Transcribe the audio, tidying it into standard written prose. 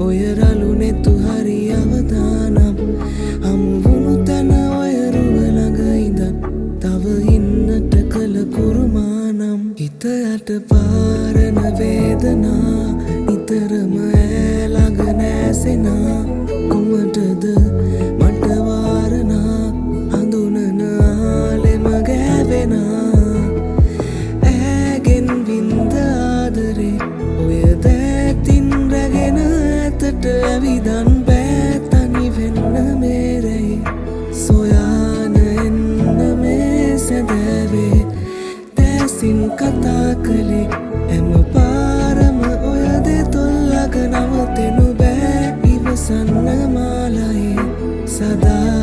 ඔය රළු නෙතු හරි අවදානම්. හමු වුණු තැන ඔය රුව ළඟ ඉඳන් තව ඉන්නට කළ කුරුමානම්. හිත යට පාරන වේදනා නිතරම ඈ ළඟ නෑසෙනා. කුමටද මට වාරණා හඳුනන ආලෙම ගෑවෙනා. ඈගෙන් වින්ද ආදරේ ඔය දෑතින් රැගෙන ඈතට ඇවිදන් බෑ තනි වෙන්න මේ රැයි. සොයාන එන්න මේ සැදෑවේ දෑසින් කතා කළේ හැම පාරම ඔය දෙතොල් ළඟ නවතෙනු බෑ ඉවසන්න මාලයේ සදා.